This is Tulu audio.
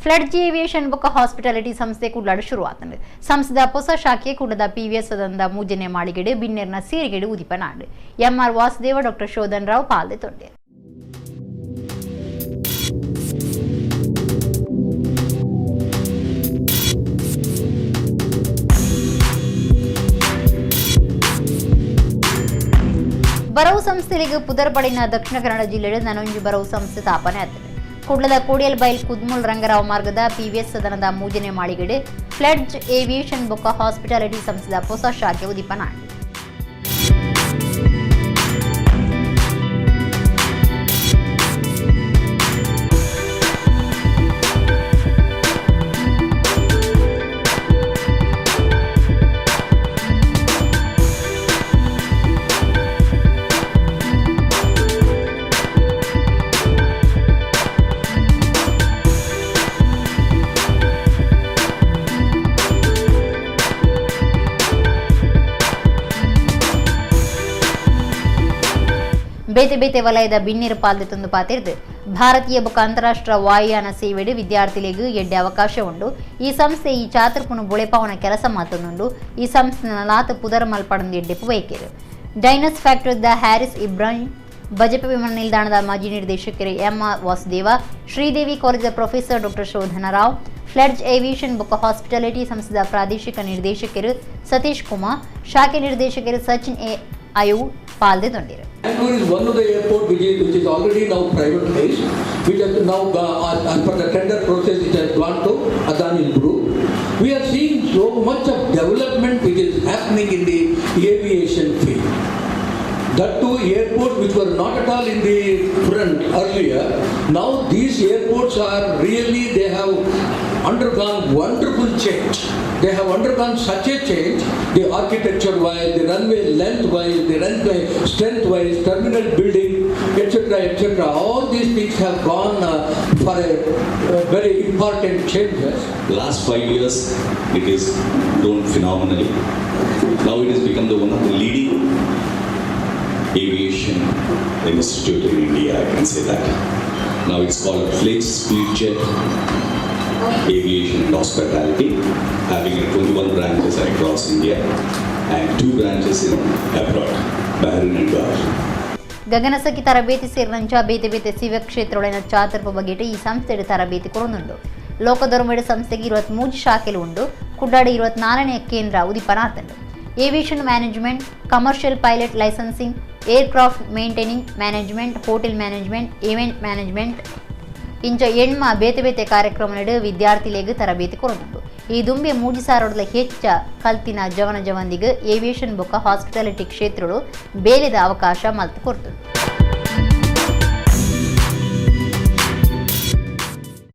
ಫ್ಲೆಡ್ಜ್ ಏವಿಯೇಷನ್ ಬೊಕ್ಕ ಹಾಸ್ಪಿಟಾಲಿಟಿ ಸಂಸ್ಥೆ ಕುಡ್ಲಾಡು ಶುರುವಾತಂಡು. ಸಂಸ್ಥೆದ ಹೊಸ ಶಾಖೆ ಕುಡ್ಲದ ಪಿವಿಎಸ್ ಸದನದ ಮೂಜನೇ ಮಾಳಿಗೆಡು ಬಿನ್ನೆರ್ನ ಸೀರಿಗೆಡು ಉದಿಪನಾಂಡು. ಎಂಆರ್ ವಾಸುದೇವ ಡಾಕ್ಟರ್ ಶೋಧನ್ ರಾವ್ ಪಾಲ್ದೆ ತೊಂಡೆ. ಬರವು ಸಂಸ್ಥೆಗಳಿಗೆ ಪುದರ್ಪಡಿನ ದಕ್ಷಿಣ ಕನ್ನಡ ಜಿಲ್ಲೆಯಲ್ಲಿ ನನೊಂಜಿ ಬರವು ಸಂಸ್ಥೆ ಸ್ಥಾಪನೆ ಆಗಿದೆ. ಕುಡ್ಲದ ಕೋಡಿಯಲ್ ಬೈಲ್ ಕುದ್ಮುಲ್ ರಂಗರಾವ್ ಮಾರ್ಗದ ಪಿವಿಎಸ್ ಸದನದ ಮೂಜನೇ ಮಾಳಿಗೆಡೆ ಫ್ಲೆಡ್ಜ್ ಏವಿಯೇಷನ್ ಬೊಕ್ಕ ಹಾಸ್ಪಿಟಾಲಿಟಿ ಸಂಸ್ಥೆದ ಹೊಸ ಶಾಖೆ ಉದಿಪನ. ಬೇತೆ ಬೇತೆ ವಲಯದ ಬಿನ್ನಿರು ಪಾಲ್ದೆ ತಂದು ಪಾತಿರ್ದು ಭಾರತೀಯ ಬೊಕ್ಕ ಅಂತಾರಾಷ್ಟ್ರೀಯ ವಾಯುಯಾನ ಸೇವೆಡು ವಿದ್ಯಾರ್ಥಿಗಳಿಗೆ ಎಡ್ಡೆ ಅವಕಾಶ ಉಂಡು. ಈ ಸಂಸ್ಥೆ ಈ ಚಾತುರ್ಪುನು ಬುಳೆಪಾವನ ಕೆಲಸ ಮಾತನುಂಡು. ಈ ಸಂಸ್ಥೆ ನಲಾತ ಪುದರ್ ಮಲ್ಪಡಂದು ಎಡ್ಡೆಪು ವೈಕೇರು. ಡೈನಸ್ ಫ್ಯಾಕ್ಟರಿದ ಹ್ಯಾರಿಸ್ ಇಬ್ರಾಹಿಂ, ಬಜಪೆ ವಿಮಾನ ನಿಲ್ದಾಣದ ಮಾಜಿ ನಿರ್ದೇಶಕರು ಎಂಆರ್ ವಾಸುದೇವ, ಶ್ರೀದೇವಿ ಕಾಲೇಜಿನ professor doctor Shodhana Rao, Fledge aviation ಬೊಕ್ಕ ಹಾಸ್ಪಿಟಾಲಿಟಿ ಸಂಸ್ಥೆದ ಪ್ರಾದೇಶಿಕ ನಿರ್ದೇಶಕರು ಸತೀಶ್ ಕುಮಾರ್, ಶಾಖೆ ನಿರ್ದೇಶಕರು ಸಚಿನ್ ಎ ಅಯು ಪಾಲ್ದೆ ತೊಂಡಿರು. Bangalore is one of the airport which is already now privatized, which has now as per the tender process it has gone to Adani Group. We are seeing so much of development which is happening in the aviation field. That two airports which were not at all in the front earlier, now these airports are really, they have undergone wonderful change. They have undergone such a change, the architecture wise, the runway length wise, the runway strength wise, terminal building, etc., etc. All these things have gone for a very important changes. Last 5 years, it is grown phenomenally. Now it has become the one of the leading aviation institute in India, I can say that. Now it's called Fledge Speedjet Aviation and Hospitality, having 21 branches across India and 2 branches in abroad, Bahrain and Dubai. ಗಗನಸಖಿ ತರಬೇತಿ ಸೇರಿದಂಚ ಬೇತೆ ಬೇತೆ ಸೇವಾ ಕ್ಷೇತ್ರೊಳಗಿನ ಚಾತರ್ಪ ಬಗೆಟ್ ಈ ಸಂಸ್ಥೆಯ ತರಬೇತಿ ಕೊರೊಂದುಂಡು. ಲೋಕದೊರ್ಮೆಡ್ ಸಂಸ್ಥೆಗೆ 23 ಶಾಖೆಲು ಉಂಡು. ಕುಡ್ಲಾಡು 24ನೇ ಕೇಂದ್ರ ಉದಿಪನಾತುಂಡು. Aviation management, commercial pilot licensing, aircraft maintaining management, hotel management, event management ಇಂಚ ಎಣ್ಮ ಬೇತೆ ಬೇತೆ ಕಾರ್ಯಕ್ರಮ ವಿದ್ಯಾರ್ಥಿಲೆಗ್ ತರಬೇತಿ ಕೊರೊಂದುಂಡು. ಈ ದುಂಬೆ ಮೂಜಿ ಸಾವಿರದ ಹೆಚ್ಚ ಕಲ್ತಿನ ಜವನ ಜವಂದಿಗ್ ಏವಿಯೇಷನ್ ಬೊಕ್ಕ ಹಾಸ್ಪಿಟಾಲಿಟಿ ಕ್ಷೇತ್ರಡು ಬೇಲೆದ ಅವಕಾಶ ಮಲ್ತು ಕೊರ್ತುಂಡು.